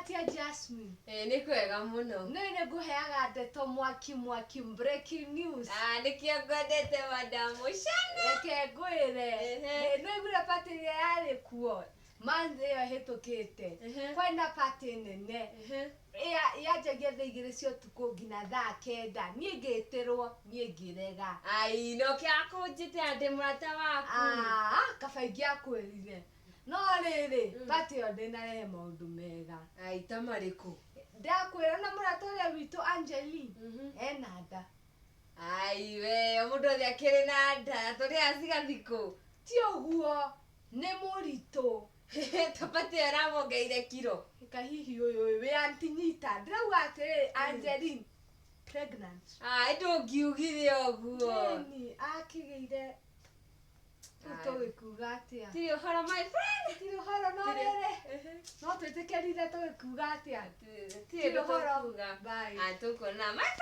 Atĩa Jasmine? Ĩĩ nĩ kwega mũno. Nĩ nĩ ngũheaga ndeto mwaki mwaki, breaking news. Ah, nĩkĩo ngwendete, Madam Shana. Reke ngwĩre. Ehe. Nĩ ũiguire party ĩrĩa yarĩ kuo month ĩyo ĩhĩtũkĩte? Kwĩna party nene. Yanjagia thaa 2 cia ũtukũ nginya thaa 9. Niĩ ngĩtĩrwo, niĩ ngĩrega. Ai, no kĩa kũnjĩte ndĩ mũrata waku. Ah, kaba ingĩakwĩrire. No rĩrĩ, party ĩyo ndĩnarehe maũndũ mega. Ai, ta marĩkũ? Ndakwĩra, na mũrata ũrĩa witũ Angeline ena nda. Ai we, o mũndũ othe akĩrĩ na nda, tũrĩ aciga thikũ. Ti ũguo, nĩ mũritũ. Ta party ĩyo ĩramongeire kiro. Kahihi ũyũ ũyũ wĩ anti nyita, ndĩrauga atĩrĩrĩ, Angeline pregnant. Ai, ndũngiugire ũguo. Ĩni akĩgĩire. Rĩu Ai. tũgĩkuga atĩa? Tirĩ ũhoro, my friend. Tirĩ ũhoro, no Tirĩ. rĩrĩ, no twĩtĩkĩrire, tũgĩkuga atĩa? Tirĩ Tirĩ ũndũ ũhoro. tũkuga. Bye. Ah, tũkuona, my friend.